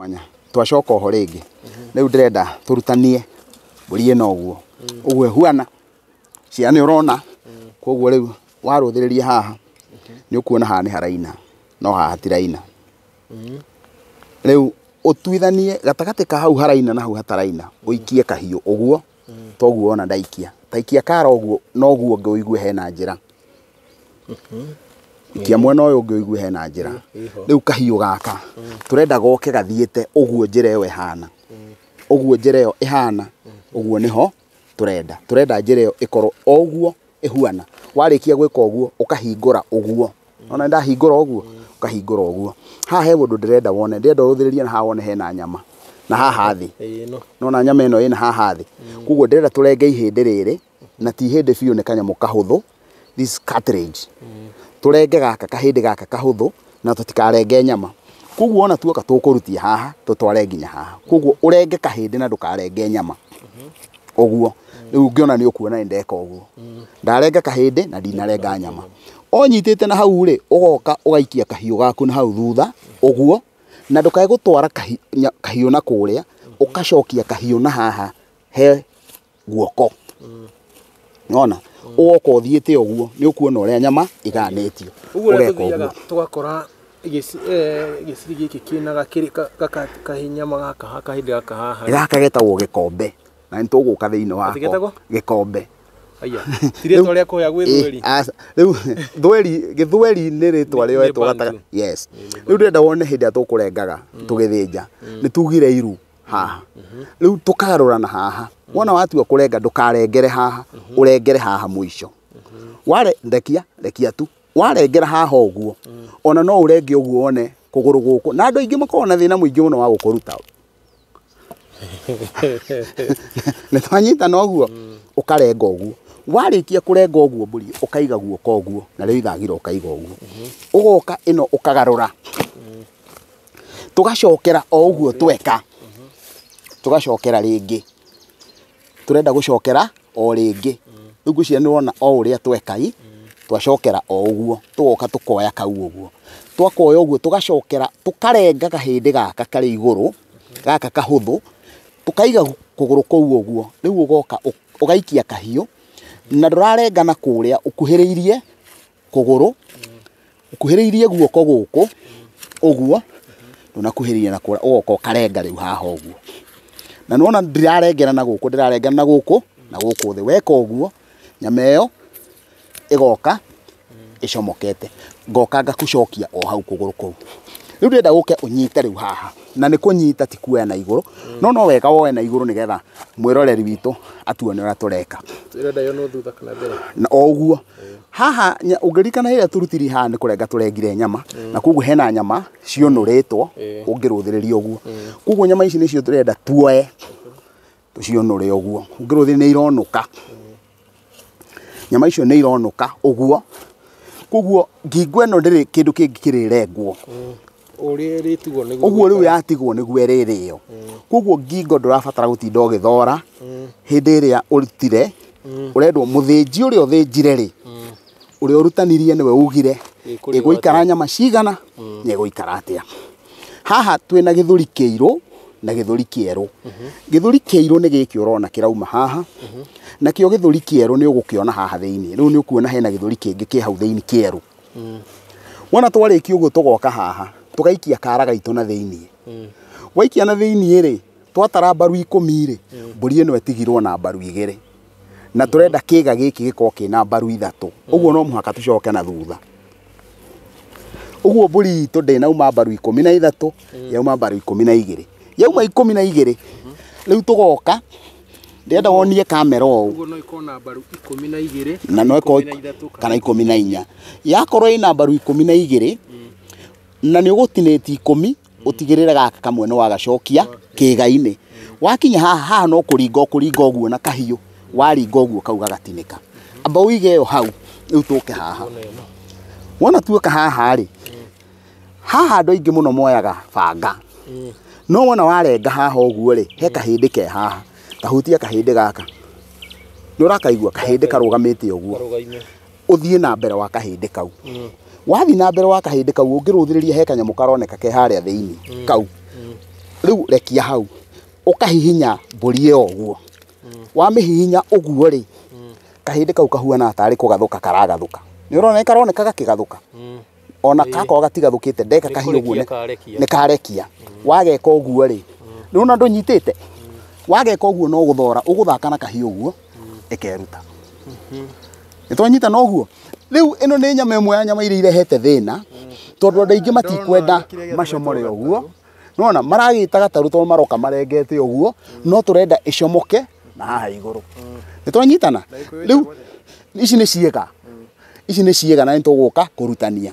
Mwanya twacoka oho rĩngĩ. Rĩu ndĩrenda tũrutanie mbũri ĩno ũguo. Ũguo ĩhuana ciana nĩ ũrona. Koguo rĩu warũthĩrĩria haha nĩ ũkuona haha nĩ haraina no haha hatiraina. Rĩu ũtuithanie gatagatĩ ka hau haraina na hau hataraina ũikie kahiũ ũguo toguo wona ndaikia. Taikia kara ũguo noguo ũngĩ ũigue hena njĩra. Ikia mwena ũyũ ũngĩ ũigue hena njĩra. Rĩu kahiũ gaka tũrenda goke gathiĩte ũguo njĩra ĩyo ĩhana. Ũguo njĩra ĩyo ĩhana ũguo nĩho tũrenda. Tũrenda njĩra ĩyo ĩkorwo o ũguo ĩhuana. Warĩkia gwĩka ũguo ũkahingũra ũguo. Ona ndahingũra ũguo ũkahingũra ũguo. Haha he ũndũ ndĩrenda wone, ndĩrenda ũrũthĩrĩrie na haha wone hena nyama na haha thĩ. Nona nyama ĩno ĩna haha thĩ. Koguo ndĩrenda tũrenge ihĩndĩ rĩrĩ na ti ihĩndĩ biũ nĩ kanyamũ kahũthũ, this cartilage. Tũrenge gaka kahĩndĩ gaka kahũthũ na tũtikarenge nyama. Koguo ona tuoka tũkũrutia haha tũtware nginya haha. Koguo ũrenge kahĩndĩ na ndũkarenge nyama. Ũguo rĩu ũngĩona nĩ ũkuona nĩ ndeka ũguo. Ndarenga kahĩndĩ na ndinarenga nyama. Ũnyitĩte na hau rĩ ũgoka ũgaikia kahiũ gaku na hau thutha ũguo na ndũkae gũtwara kahiũ na kũrĩa ũkacokia kahiũ na haha he guoko. Nona ũgoka ũthiĩte ũguo nĩ ũkuona ũrĩa nyama ĩgayanĩtio. Ũguo ũrĩa tũthiaga tũgakora gĩciri gĩkĩ kĩna kahinyama gaka kahĩndĩ gaka haha. Gaka getagwo gĩkombe na nĩ tũgũka thĩinĩ wako. Gĩkombe. Aya, ti rĩtwa rĩa kũhea gwĩthweri. Rĩu thweri gĩthweri nĩ rĩtwa rĩoetwo gatagatĩ. Yes. Rĩu ndĩrenda wone hĩndĩ ĩrĩa tũkũrengaga tũgĩthĩnja nĩ tugire iru haha. Rĩu tũkagarũra na haha. Wona watua kũrenga ndũkarengere haha, ũrengere haha mũico. Ware rekia, rekia tu. Warengera haha ũguo. Ona no ũrenge ũguo wone kũgũrũ gũkũ. Na andũ aingĩ makoragwo na thĩna mũingĩ mũno wa gũkũruta. Nĩ twanyitana ũguo ũkarenga ũguo. Warĩkia kũrenga ũguo mbũri ũkaiga guoko ũguo na rĩu ithagira ũkaiga ũguo. Ũgoka ĩno ũkagarũra. Tũgacokera o ũguo tweka. Tũgacokera rĩngĩ. Tũrenda gũcokera o rĩngĩ. Rĩu ngwĩciria nĩ wona o ũrĩa tweka i twacokera o ũguo tũgoka tũkoya kau ũguo. Twakoya ũguo tũgacokera tũkarenga kahĩndĩ gaka karĩ igũrũ gaka kahũthũ tũkaiga kũgũrũ kũu ũguo. Rĩu ũgoka ũgaikia kahiũ na ndũrarenga na kũrĩa ũkuhĩrĩirie kũgũrũ ũkuhĩrĩirie guoko gũkũ ũguo ndũnakuhĩrĩria na kũrĩa ũgoka ũkarenga rĩu haha ũguo. Na nĩwona ndirarengera na gũkũ ndĩrarengera na gũkũ na gũkũ thĩ. Weka ũguo nyama ĩyo ĩgoka ĩcomokete. Ngoka ngakũcokia o hau kũgũrũ kũu. Rĩu ndĩrenda ũke ũnyite rĩu haha na nĩ kũnyita ti kuoya na igũrũ no no wega woe na igũrũ nĩgetha mwĩroreri witũ atuone ũrĩa tũreka. Ĩrenda yonwo thutha kana mbere? Na o ũguo. Haha ũngĩririkana hĩrĩa tũrutire haha nĩ kũrenga tũrengire nyama na koguo hena nyama cionũrĩtwo ũngĩrũthĩrĩria ũguo. Koguo nyama ici nĩcio tũrenda tuoe tũcionũre ũguo. Ũngĩrũthĩrĩria nĩ ironũka. Nyama icio nĩ ironũka ũguo. Koguo ngingo ĩno ndĩrĩ kĩndũ kĩngĩ kĩrĩrengwo. Ũrĩa ĩrĩtigwo nĩguo ũguo rĩu yatigwo nĩguo ĩrĩrĩo. Koguo ngingo ndũrabatara gũtinda ũgĩthora hĩndĩ ĩrĩa ũrutire. Ũrendwo mũthĩnji ũrĩa ũthĩnjire rĩ ũrĩa ũrutanirie nĩwe ugire ĩgũikara nyama cigana na ĩgũikara atĩa. Haha twĩna gĩthũri kĩirũ na gĩthũri kĩerũ. Gĩthũri kĩirũ nĩ gĩkĩ ũrona kĩrauma haha. Nakĩo gĩthũri kĩerũ nĩ ũgũkĩona haha thĩinĩ. Rĩu nĩ ũkuona hena gĩthũri kĩngĩ kĩ hau thĩinĩ kĩerũ. Wona twarĩkia ũguo tũgoka haha tũgaikia kara gaitũ na thĩinĩ. Waikia na thĩinĩ rĩ twatara mbaru 10 rĩ mbũri ĩno ĩtigirwo na mbaru 2. Na tũrenda kĩga gĩkĩ gĩkorwo kĩna mbaru 3. Ũguo no mũhaka tũcoke na thutha. Ũguo mbũri itũ ndĩnauma mbaru 13 yauma mbaru 12. Yauma 12 rĩu tũgoka ndĩrenda wonie kamera ũũ. Ũguo no ĩkorwo na mbaru 12 na no ĩkorwo kana 14. Yakorwo ĩna mbaru 12 na nĩ ũgũtinĩtie 10 ũtigĩrĩre gaka kamwe nĩ wagacokia kĩga-inĩ. Wakinya haha haha no kũringa ũkũringa ũguo na kahiũ waringa ũguo kau gagatinĩka. Amba ũige ĩyo hau rĩu tũke haha. Wona tuoka haha rĩ haha andũ aingĩ mũno moyaga banga. No wona warenga haha ũguo rĩ he kahĩndĩ ke haha. Tahutia kahĩndĩ gaka. Nĩ ũrakaigua kahĩndĩ karũgamĩte ũguo. Ũthiĩ na mbere wa kahĩndĩ kau. Wathiĩ na mbere wa kahĩndĩ kau ũngĩrũthĩrĩria he kanyamũ karoneka ke harĩa thĩinĩ kau. Rĩu rekia hau ũkahihinya mbũri ĩyo ũguo. Wamĩhihinya ũguo rĩ, kahĩndĩ kau kahuana tarĩ kũgathũka karagathũka. Nĩ ũrona nĩ karoneka gakĩgathũka. Ona gakorwo gatigathũkĩte ndeka kahiũ ũguo nĩ karekia. Wageka ũguo rĩ, nĩ ũrona ndũnyitĩte. Wageka ũguo no gũthora ũgũthaka na kahiũ ũguo ĩkeruta. Nĩ twanyita na ũguo. Rĩu ĩno nĩ nyama ĩmwe ya nyama iria irehete thĩna, tondũ andũ aingĩ matikwenda macomore ũguo. Nĩwona maragĩta gatarũ tondũ maroka marengete ũguo, no tũrenda ĩcomoke na haha igũrũ. Nĩ twanyitana. Rĩu ici nĩ ciĩga. Ici nĩ ciĩga na nĩ tũgũka kũrutania.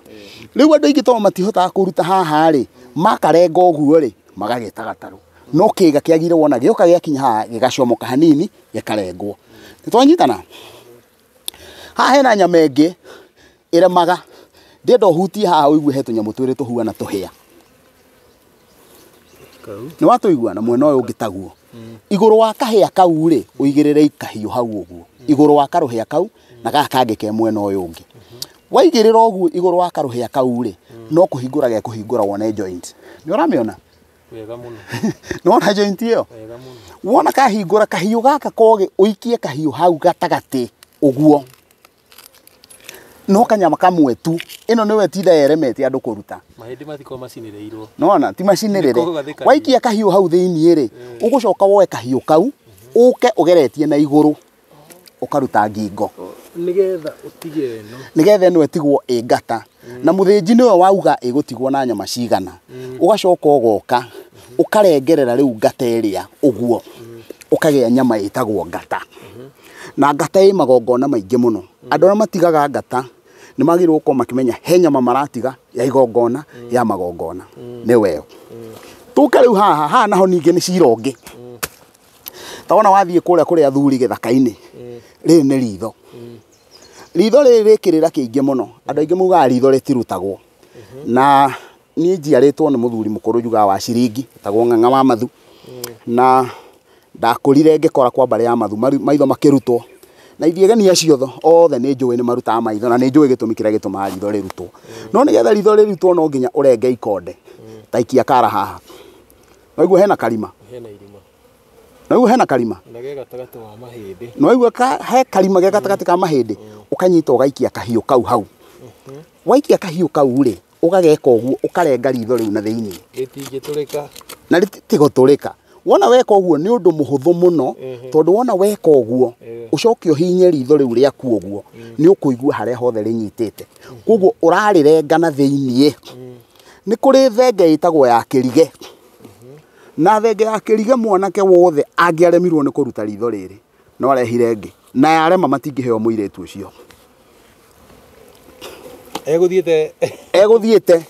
Rĩu andũ aingĩ tondũ matihotaga kũruta haha rĩ, makarenga ũguo rĩ, magagĩta gatarũ. No kĩga kĩagire wona gĩoka gĩakinya haha gĩgacomoka hanini gĩkarengwo. Nĩ twanyitana. Haha hena nyama ĩngĩ ĩremaga. Ndĩrenda ũhutie haha ũigue he tũnyamũ twĩrĩ tũhuana tũhĩa. Nĩ watũigua na mwena ũyũ ũngĩ taguo. Igũrũ wa kahĩa kau rĩ, ũigĩrĩre kahiũ hau ũguo. Igũrũ wa karũhĩa kau na gaka kangĩ ke mwena ũyũ ũngĩ. Waigĩrĩra ũguo igũrũ wa karũhĩa kau rĩ, no kũhingũra gekũhingũra wone joint. Nĩ ũramĩona? Wega mũno. Nĩ wona joint ĩyo? Wega mũno. Wona kahingũra kahiũ gaka kogĩ, ũikie kahiũ hau gatagatĩ ũguo. No kanyama kamwe tu. Ĩno nĩwe tinda yeremete andũ kũruta. Mahĩndĩ matikorwo macinĩrĩirwo. Nĩwona ti macinĩrĩre. Waikia kahiũ hau thĩiniĩ rĩ, ũgũcoka woe kahiũ kau, ũke ũgeretie na igũrũ, ũkaruta ngingo. Nĩgetha ũtige ĩno. Nĩgetha ĩno ĩtigwo ĩ ngata. Na mũthĩnji nĩwe wauga ĩgũtigwo na nyama cigana. Ũgacoka ũgoka, ũkarengerera rĩu ngata ĩrĩa ũguo. Ũkagĩa nyama ĩtagwo ngata. Na ngata ĩ magongona maingĩ mũno. Andũ arĩa matigaga ngata nĩ magĩrĩirwo gũkorwo makĩmenya he nyama maratiga ya igongona ya magongona. Nĩ weo. Tũke rĩu haha, haha naho ningĩ nĩ cira ũngĩ. Ta wona wathiĩ kũrĩa kũrĩ athuri gĩthaka-inĩ, rĩrĩ nĩ ritho. Ritho rĩrĩ rĩ kĩrĩra kĩingĩ mũno. Andũ aingĩ maugaga ritho rĩtirutagwo. Na niĩ njiarĩtwo nĩ mũthuri mũkũrũ njugaga wa ciringi, etagwo Ng'ang'a wa Mathu. Na ndakũrire ngĩkora kwa mbarĩ ya Mathu, maitho makĩrutwo. Na ithuĩ ageni acio othe nĩ njũĩ nĩ marutaga maitho na nĩ njũĩ gĩtũmi kĩrĩa gĩtũmaga ritho rĩrutwo. No nĩgetha ritho rĩrutwo no nginya ũrenge ikonde. Ta ikia kara haha. Waigua hena karima? Hena irima. Waigua hena karima? Na ge gatagatĩ wa mahĩndĩ. Na waigua he karima ge gatagatĩ ka mahĩndĩ, ũkanyita ũgaikia kahiũ kau hau. Waikia kahiũ kau rĩ, ũgageka ũguo, ũkarenga ritho rĩu na thĩiniĩ. Rĩtingĩtũrĩka. Na rĩtigũtũrĩka. Wona weka ũguo nĩ ũndũ mũhũthũ mũno, tondũ wona weka ũguo, ũcoke ũhinye ritho rĩu rĩaku ũguo, nĩ ũkũigua harĩa hothe rĩnyitĩte. Koguo ũrarĩrenga na thĩiniĩ. Nĩ kũrĩ thenge ĩtagwo ya kĩrige. Na thenge ya kĩrige mwanake wothe angĩaremirwo nĩ kũruta ritho rĩrĩ, no arehire ĩngĩ. Na yarema matingĩheo mũirĩtu ũcio. Egũthiĩte. Egũthiĩte.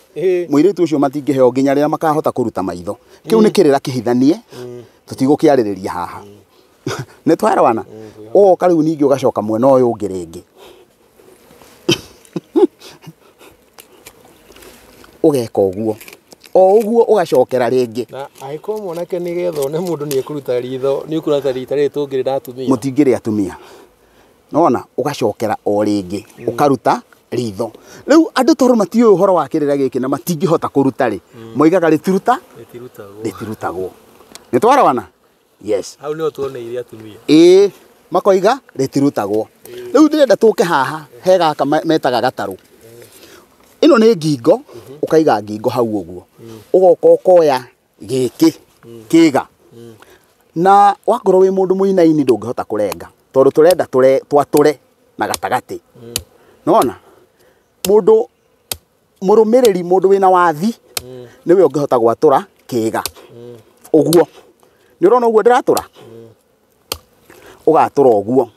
Mũirĩtu ũcio matingĩheo nginya rĩrĩa makahota kũruta maitho. Kĩu nĩ kĩrĩra kĩhithanie, tũtigũkĩarĩrĩria haha. Nĩ twaelewana? Ũgoka rĩu ningĩ ũgacoka mwena ũyũ ũngĩ rĩngĩ. Ũgeka ũguo. O ũguo ũgacokera rĩngĩ. Na angĩkorwo mwanake nĩgetha one mũndũ nĩ ekũruta ritho, nĩ ũkũruta rita rĩrĩ tũngĩrĩ na atumia. Mũtingĩrĩ atumia. Nĩwona? Ũgacokera o rĩngĩ, ũkaruta ritho. Rĩu andũ tondũ matiũĩ ũhoro wa kĩrĩra gĩkĩ na matingĩhota kũruta rĩ, moigaga rĩtiruta? Rĩtirutagwo. Rĩtirutagwo. Nĩ twaelewana? Yes. Hau nĩho tuoneire atumia. Ĩĩ, makoiga rĩtirutagwo. Rĩu ndĩrenda tũke haha he gaka metaga gatarũ. Ĩno nĩ ngingo, ũkaiga ngingo hau ũguo. Ũgoka ũkoya gĩkĩ kĩga. Na wakorwo wĩ mũndũ mũinaini ndũngĩhota kũrenga, tondũ tũrenda twatũre na gatagatĩ. Nĩwona? Mũndũ mũrũmĩrĩri, mũndũ wĩna wathi, nĩwe ũngĩhota gwatũra kĩga. Ũguo. Nĩ ũrona ũguo ndĩratũra? Ũgatũra ũguo.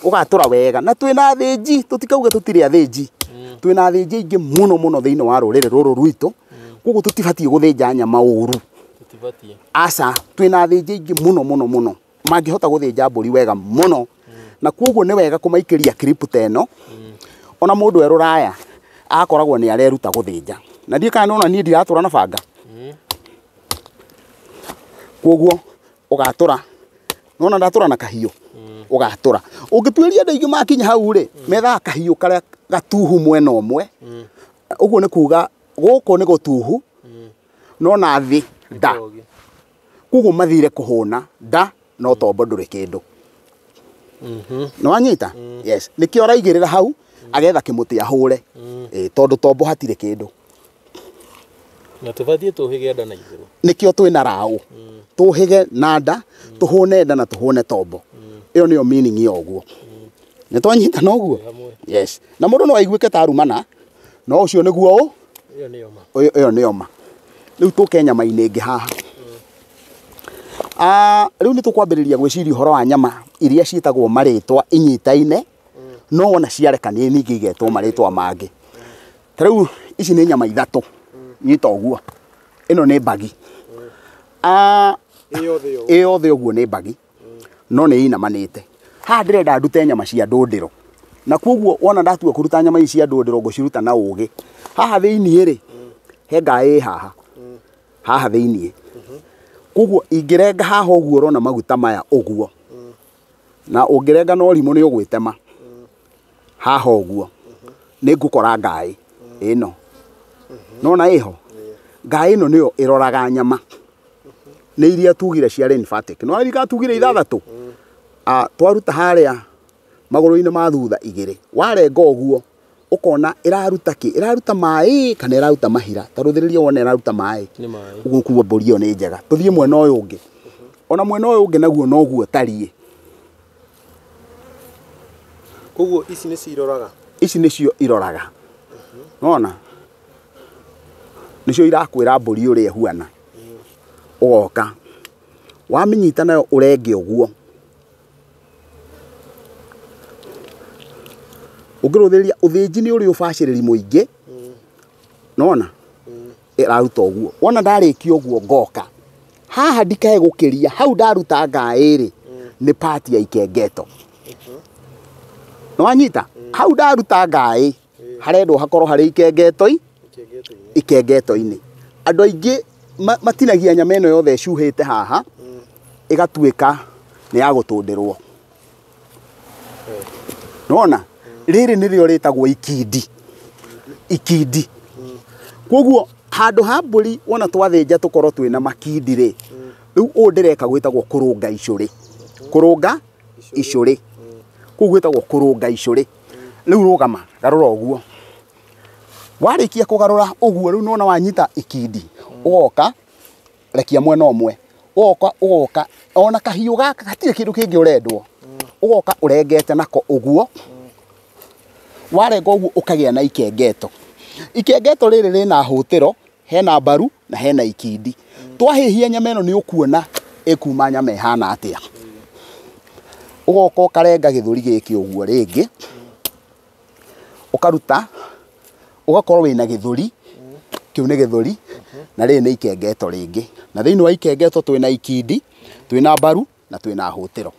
Ũgatũra wega. Na twĩna athĩnji, tũtikauge tũtirĩ athĩnji. Twĩna athĩnji aingĩ mũno mũno thĩinĩ wa rũrĩrĩ rũrũ rwitũ. Koguo tũtibatiĩ gũthĩnja nyama ũru. Tũtibatiĩ. Aca, twĩna athĩnji aingĩ mũno mũno mũno. Mangĩhota gũthĩnja mbũri wega mũno. Na koguo nĩ wega kũmaikĩria clip ta ĩno. Ona mũndũ e rũraya akoragwo nĩ areruta gũthĩnja. Na ndiũĩ kana nĩwona niĩ ndiratũra na banga. Koguo ũgatũra. Nĩwona ndatũra na kahiũ. Ũgatũra. Ũngĩtuĩria andũ aingĩ makinya hau rĩ, methaga kahiũ karĩa gatuhu mwena ũmwe. Ũguo nĩ kuga gũkũ nĩ gũtuhu, no na thĩ nda. Koguo mathire kũhũna nda no tombo ndũrĩ kĩndũ. Nĩ wanyita? Yes. Nĩkĩo araigĩrĩra hau agetha kĩmũtĩ ahũre. Tondũ tombo hatirĩ kĩndũ. Na tũbatiĩ tũhĩge nda na igũrũ. Nĩkĩo twĩna raũ. Tũhĩge na nda, tũhũne nda na tũhũne tombo. Ĩyo nĩyo meaning ya ũguo. Nĩ twanyita na ũguo? Yes. Na mũndũ no aiguĩke ta arumana, no ũcio nĩguo ũ? Ĩyo nĩyo ma. Ĩyo nĩyo ma. Rĩu tũke nyama-inĩ ĩngĩ haha. Rĩu nĩ tũkwambĩrĩria gwĩciria ũhoro wa nyama iria ciĩtagwo marĩtwa inyitaine, no wona ciarekania ningĩ igetwo marĩtwa mangĩ. Ta rĩu ici nĩ nyama ithatũ. Nyita ũguo. Ĩno nĩ mbagi. Ĩ yothe ũguo nĩ mbagi. No nĩ inamanĩte. Haha ndĩrenda ndute nyama cia ndũndĩro. Na koguo wona ndatua kũruta nyama ici cia ndũndĩro ngũciruta na ũgĩ. Haha thĩiniĩ rĩ, he ngaĩ haha. Haha thĩiniĩ. Koguo ingĩrenga haha ũguo ũrona maguta maya ũguo. Na ũngĩrenga na ũrimũ nĩ ũgwĩtema. Haha ũguo. Nĩ ngũkora ngaĩ ĩno. Nona ĩho? Ngaĩ ĩno nĩyo ĩroraga nyama. Nĩ iria tugire cia lymphatic. No iria tugire ithathatũ. Twaruta harĩa magũrũ-inĩ ma thutha igĩrĩ. Warenga ũguo ũkona ĩraruta kĩ? Ĩraruta maĩ kana ĩraruta mahira? Ta rũthĩrĩria wone ĩraruta maĩ. Nĩ maĩ. Ũguo kuo mbũri ĩyo nĩ njega. Tũthiĩ mwena ũyũ ũngĩ. Ona mwena ũyũ ũngĩ naguo noguo ũtariĩ. Koguo ici nĩcio iroraga? Ici nĩcio iroraga. Nona? Nĩcio irakwĩra mbũri ũrĩa ĩhuana. Ũgoka. Wamĩnyita nayo ũrenge ũguo. Ũngĩrũthĩrĩria ũthĩnji nĩ ũrĩ ũbacĩrĩri mũingĩ. Nona? Ĩraruta ũguo. Wona ndarĩkia ũguo ngoka. Haha ndikae gũkĩria, hau ndaruta ngaĩ rĩ, nĩ part ya ikengeto. Nĩ wanyita? Hau ndaruta ngaĩ, harendwo hakorwo harĩ ikengeto-inĩ. Ikengeto-inĩ. Andũ aingĩ matinagia nyama ĩno yothe ĩcuhĩte haha, ĩgatuĩka nĩ ya gũtũndĩrwo. Nĩwona? Rĩrĩ nĩrĩo rĩtagwo ikindi. Ikindi. Koguo handũ ha mbũri wona twathĩnja tũkorwo twĩna makindi rĩ, rĩu ũũ ndĩreka gwĩtagwo kũrũnga icũrĩ. Kũrũnga icũrĩ. Kũu gwĩtagwo kũrũnga icũrĩ. Rĩu rũgama, garũra ũguo. Warĩkia kũgarũra ũguo rĩu nĩwona wanyita ikindi. Ũgoka, rekia mwena ũmwe. Ũgoka, ũgoka, ona kahiũ gaka gatirĩ kĩndũ kĩngĩ ũrendwo. Ũgoka ũrengete nako ũguo. Warenga ũguo ũkagĩa na ikengeto. Ikengeto rĩrĩ rĩna hũtĩro, hena mbaru na hena ikindi. Twahĩhia nyama ĩno nĩ ũkuona ĩkuma nyama ĩhana atĩa. Ũgoka ũkarenga gĩthũri gĩkĩ ũguo rĩngĩ. Ũkaruta, ũgakorwo wĩna gĩthũri, kĩu nĩ gĩthũri, na rĩrĩ nĩ ikengeto rĩngĩ. Na thĩinĩ wa ikengeto twĩna ikindi, twĩna mbaru na twĩna hũtĩro.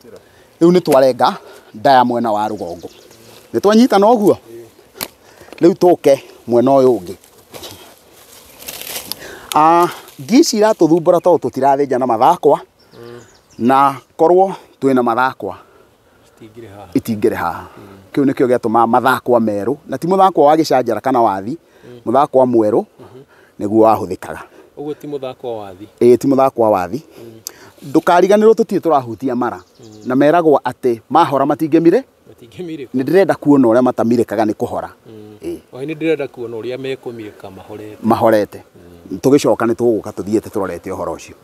Rĩu nĩ twarenga nda ya mwena wa rũgongo. Nĩ twanyitana ũguo? Rĩu tũke mwena ũyũ ũngĩ. Ngi ici iratũthumbũra tondũ tũtirathĩnja na mathakwa, na korwo twĩna mathakwa itingĩrĩ haha. Kĩu nĩkĩo gĩatũmaga mathakwa merũ, na ti mũthakwa wa gĩcanjara kana wathi, mũthakwa mwerũ nĩguo wahũthĩkaga. Ũguo ti mũthakwa wathi? Ĩĩ ti mũthakwa wathi. Ndũkariganĩrwo tũtirĩ tũrahutia mara, na meragwo atĩ mahora matingĩmire. Nĩ ndĩrenda kuona ũrĩa matamirĩkaga nĩ kũhora. Ohe nĩ ndĩrenda kuona ũrĩa mekũmirĩka mahorete. Mahorete. Tũgĩcoka nĩ tũgũka tũthiĩte tũrorete ũhoro ũcio.